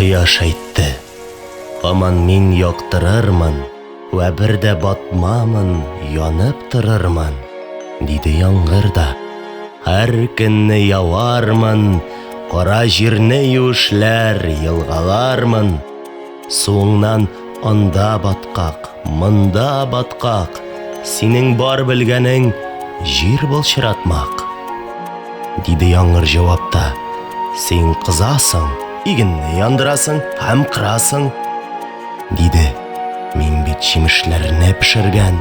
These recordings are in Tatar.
Кояш әйтте, Һаман мин яктырырмын вә бер дә батмамын, янып торырмын, диде яңгыр да. Һәр көнне явармын, кара җирне юешләр, елгалармын. Суыңнан анда баткак, монда баткак, синең бар белгәнең җир былчыратмак. Диде яңгыр җавапта. Син кызасың, игенне яндырасың һәм кырасың. Диде. Мин бит җимешләрне пешергән,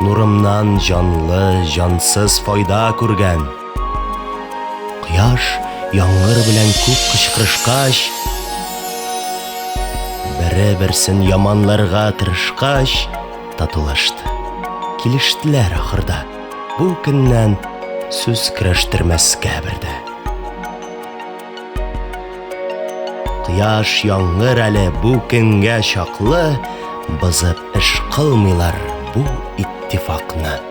нурымнан җанлы, җансыз файда күргән. Кояш яңгыр белән күп кычкырышкач, бере-берсен яманларга тырышкач, татулашты. Килештеләр ахырда. Бу көннән сүз көрәштермәскә бердә. Кояш, яңгыр әле бу көнгә чаклы бозып эш кылмыйлар бу иттифакны.